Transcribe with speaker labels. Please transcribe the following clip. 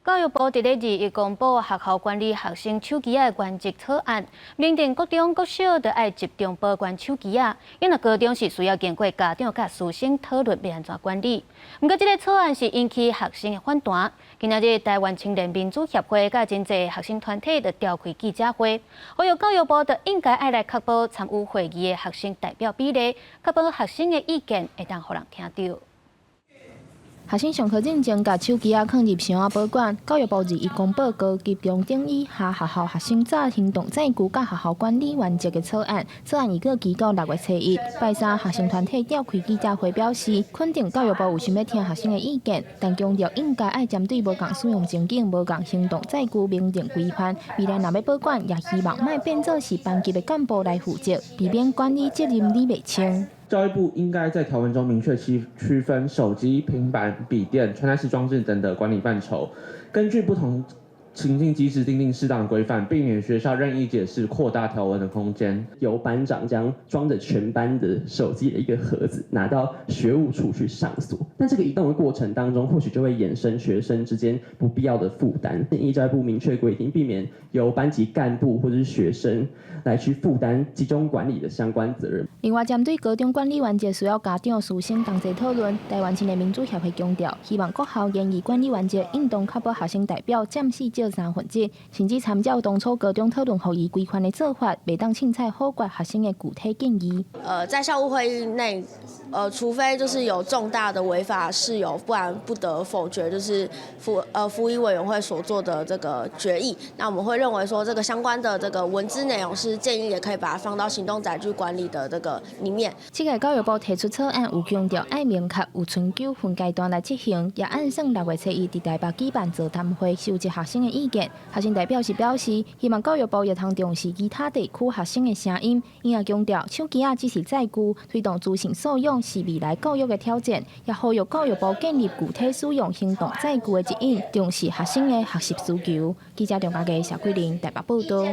Speaker 1: 教育部佇咧21公布學校管理學生手機仔的原則草案，明定國中、國小著愛集中保管手機仔，因為高中是需要經過家長佮師生討論欲按怎管理。毋過，這个草案是引起學生的反彈。今仔日台灣青年民主協會佮真濟學生團體就召開記者會，呼籲教育部就應該愛來確保參與會議的學生代表比例，確保學生的意見會當予人聽著。
Speaker 2: 學生上課進前，共手機仔囥入箱仔保管。教育部21公布高級中等以下學校學生載行動載具佮學校管理原則的草案。草案預告期到6月初1。拜三，學生團體召開記者會表示，肯定教育部有想欲聽學生的意見，但強調應該愛針對無仝使用情景、無仝行動載具明定規範。未來若欲保管，也希望莫變做是班級的幹部來負責，避免管理責任理袂清。
Speaker 3: 教育部應該在條文中明確區分手機、平板、筆電、穿戴式裝置等的管理範疇，根據不同情境機制訂定適當的規範，避免學校任意解釋擴大條文的空間。
Speaker 4: 由班長將裝著全班的手機的一個盒子拿到學務處去上鎖，但這個移動的過程當中，或許就會衍生學生之間不必要的負擔。建議教育部明確規定，避免由班級幹部或者是學生來去負擔集中管理的相關責任。
Speaker 2: 另外，針對高中管理原則需要家長、師生同齊討論。台灣青年民主協會強調，希望國校研議管理原則應當確保學生代表佔四少三分之一，甚至參照當初高中討論予以規範的做法，袂當凊彩否決學生的具體建議。
Speaker 5: 在校務會議內，除非就是有重大的違法事由，不然不得否決，就是輔議委員會所做的這個決議。那我們會認為說，這個相關的這個文字內容是建議，也可以把它放到行動載具管理的這個裡面。
Speaker 2: 這個教育部提出草案有強調愛明確有春秋分階段來執行，也按算6月初1佇台北舉辦座談會，收集學生的意見。學生代表是表示，希望教育部也通重視其他地區學生的聲音。伊也強調，手機仔只是載具，推動資訊素養是未來教育的挑戰，也呼籲教育部建立具體使用行動載具的指引，重視學生的學習需求。記者張家傑、謝桂玲台北報道。